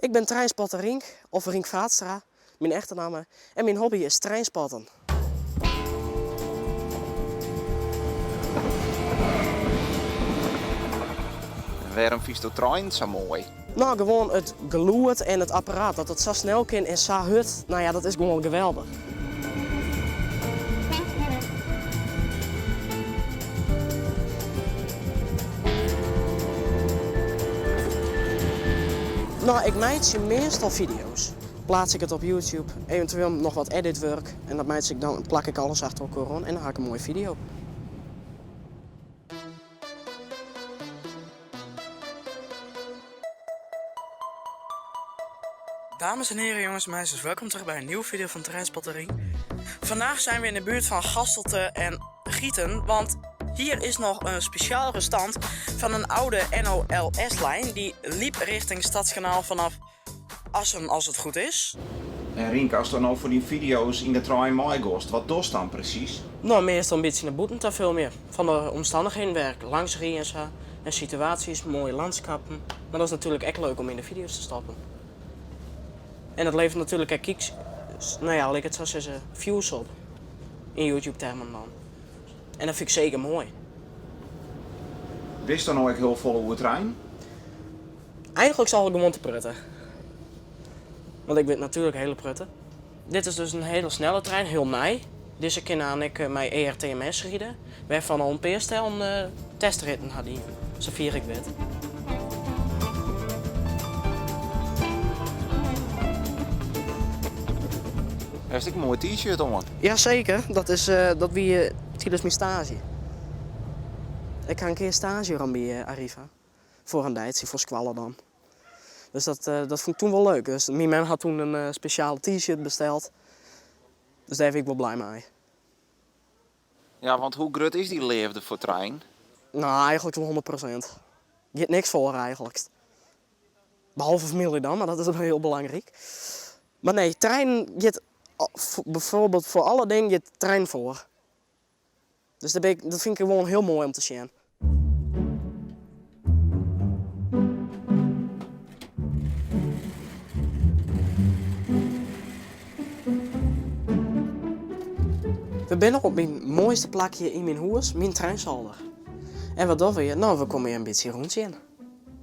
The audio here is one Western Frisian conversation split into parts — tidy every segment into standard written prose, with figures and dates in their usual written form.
Ik bin treinspotter Rienk, of Rienk Vaatstra, myn echte namme, en myn hobby is treinspotten. En wêrom fynsto treinen sa moai? No, gewoan it gelûd en it apparaat, dat it sa snel kin en sa hurd, no ja, dat is gewoan geweldich. No, ik meitsje meastal fideo's. Pleats ik it op YouTube, eventueel noch wat editwurk en dat meitsje ik dan, plak ik alles achter elkoar oan en dan ha ik in moaie fideo. Dames en heren, jongens en meisjes, welkom terug bij een nieuwe video van Treinspotter Rienk. Vandaag zijn we in de buurt van Gasselte en Gieten, want hier is nog een speciaal restant van een oude NOLS-lijn die liep richting Stadskanaal vanaf Assen als het goed is. En Rienk, ast dan no foar dyn fideo's yn de trein meigost, wat dochst dan presys? No, meastal in bytsje nei bûten ta filmje. Fan de omstannichheden wêr ik langs rie en sa. En situaasjes, moaie landskappen. Mar dat is natuerlik ek leuk om yn de fideo's te stoppen. En dat leveret natuerlik ek kyks, no ja, lit ik it sa sizze, views op. Yn YouTube-termen dan. En dat fyn ik seker moai. Witst dan no ek hiel folle oer treinen? Eigenlik sal ik gewoan te prutte. Want ik wit natuerlik hiele prutte. Dit is dus in hiele snelle trein, hiel nij. Dizze kin aan ek mei ERTMS ride, wêrfan al in pear stellen testritten ha dien, safier ik wit. Hast ek in moai t-shirt oan. Jaseker, dat is dat wie tidens myn staazje. Ik ha in kear staazje rûn by Arriva. Foar in deitsje, foar skoalle dan. Dus dat, dat fûn ik toen wol leuk. Dus myn mem hat toen in spesjale t-shirt besteld. Dus dêr wie ik wol blij mei. Ja, want hoe grut is dyn leafde foar trein? No, eigenlik wol 100%. Giet niks foar eigenlik. Behalve famylje dan, mar dat is wol hiel belangryk. Mar nee, treinen giet bijvoorbeeld foar alle dingen giet trein foar. Dus dat, ik, dat fyn ik gewoan hiel moai om te sjen. We binne op myn moaiste plakje yn myn hûs, myn treinsolder. En wat dogge we hjir? No, we komme hjir in bytsje rûntsjen.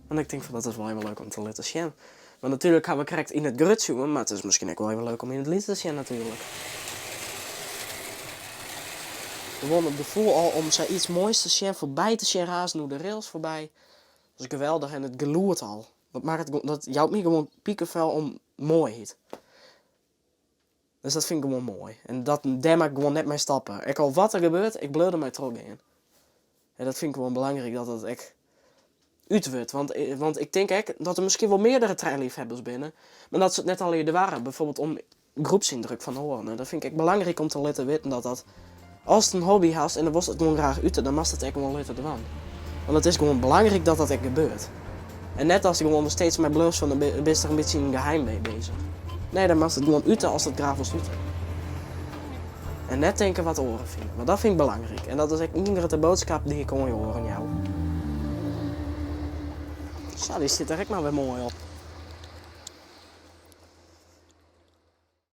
Want ik tink fan dat is wol even leuk om te litten sjen. Want natuerlik ha we krekt yn it grut sjoen, mar it is miskien ek wol even leuk om yn it lyts te sjen natuerlik. Gewoan it gefoel al om sa iets moais te sjen, foarby te sjen razen oer de rails foarby. Dat is geweldich en it gelûd al. Dat makket, dat jout my gewoan pikefel om moaiheid. Dus dat fyn ik gewoan moai. En dat, dêr moat ik gewoan net mei stoppe. Ek al wat der gebeurt, ik bliuw dermei trochgean. En dat fyn ik gewoan belangryk dat dat ek út wurdt. Want, want ik tink ek dat der miskien wol meardere treinleafhebbers binne, mar dat se it net allegear doare. Bijvoorbeeld om groepsyndruk fan oaren. En dat fyn ik ek belangryk om te litten witten dat dat, ast in hobby hast en do wolst it gewoan graach ute, dan moatst it ek gewoan litte dwaan. Want it is gewoan belangryk dat dat ek gebeurt. En net ast gewoan der steeds mei bliuwst fan dan bist der in bytsje yn geheim mee bezich. Nee, dan moatst it gewoan ute ast it graach wolst ute. En net tinke wat oaren fine. Want dat fyn ik belangryk. En dat is ek ien grutte boadskap dy't ik oan jo oaren jou. Sa, dy stiet der ek mar wer moai op.